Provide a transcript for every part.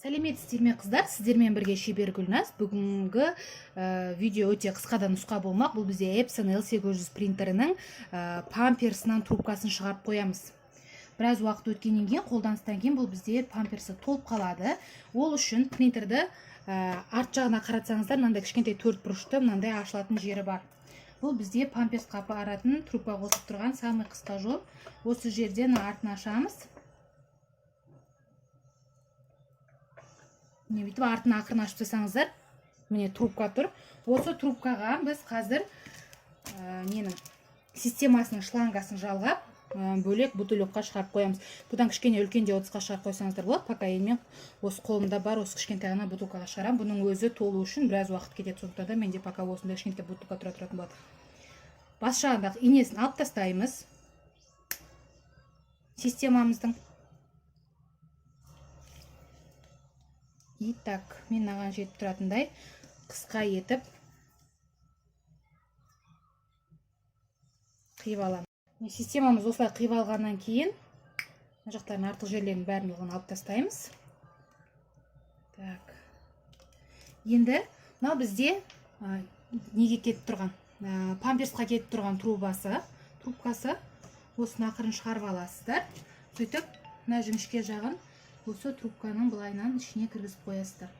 Сәлеметсіздер ме, қыздар? Сіздермен бірге шебер Гүлназ. Бүгінгі видео өте қысқа да нұсқа болмақ. Бұл бізде Epson L800 принтерінің памперсынан трубкасын шығарып қоямыз. Біраз уақыт өткеннен кейін, қолданыстан кейін бұл бізде памперсі толып қалады. Ол үшін принтерді арт жағына қаратсаңыздар, мынандай кішкентай төрт бұрышты, мынандай ашылатын жері бар. Бұл бізде памперсқа баратын трубка қосып тұрған самый қысқа жол. Осы жерден артын ашамыз. Міне, бүйтіп артын ақырын ашып тастасаңыздар, міне, трубка тұр. Осы трубкаға біз қазір ненің, системасының шлангасын жалғап, бөлек бутылёкқа шығарып қоямыз. Бұдан кішкене үлкен де ыдысқа шығарып қойсаңыздар болады. Пока енді мен осы қолымда бар осы кішкентай ғана бутылкаға шығарамын. Бұның өзі толу үшін біраз уақыт кетеді, сондықтан да менде пока осындай кішкентай бутылка тұра тұратын болады. Бас жағындағы инесін алып тастаймыз системамыздың. И так, мен мынаған жетіп тұратындай қысқа етіп қиып аламын. Міне, системамыз осылай қиып алғаннан кейін мына жақтардың артық жерлерінің барлығын алып тастаймыз. Так, енді мынау бізде неге кетіп тұрған, памперсқа кетіп тұрған трубасы, трубкасы. Осыны ақырын шығарып аласыздар. Сөйтіп, мына жіңішке жағын осы трубканың былайынан ішіне кіргізіп қоясыздар.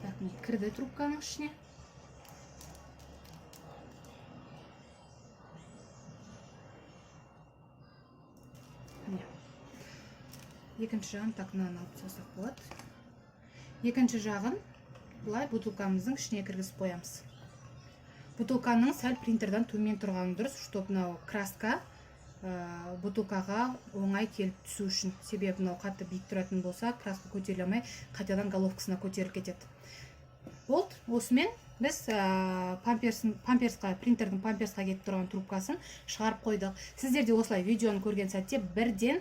Так, міне, кірді трубканың ішіне. Міне, екінші жағын, так, мынаны алып тастасақ болады. Екінші жағын былай бутылкамыздың ішіне кіргізіп қоямыз. Бутылканың сәл принтерден төмен тұрғаны дұрыс, чтобы мынау краска бутылкаға оңай келіп түсу үшін. Себебі мынау қатты биік тұратын болса, краска көтеріле алмай, қайтадан головкасына көтеріліп кетеді. Болды, осымен біз памперсқа, принтердің памперсқа кетіп тұрған трубкасын шығарып қойдық. Сіздер де осылай видеоны көрген сәтте бірден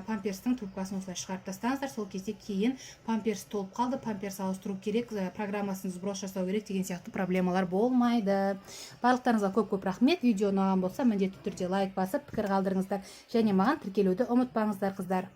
памперстің трубкасын осылай шығарып тастаңыздар. Сол кезде кейін памперс толып қалды, памперс ауыстыру керек, программасын сброс жасау керек деген сияқты проблемалар болмайды. Барлықтарыңызға көп көп рахмет. Видео ұнаған болса, міндетті түрде лайк басып, пікір қалдырыңыздар және маған тіркелуді ұмытпаңыздар, қыздар.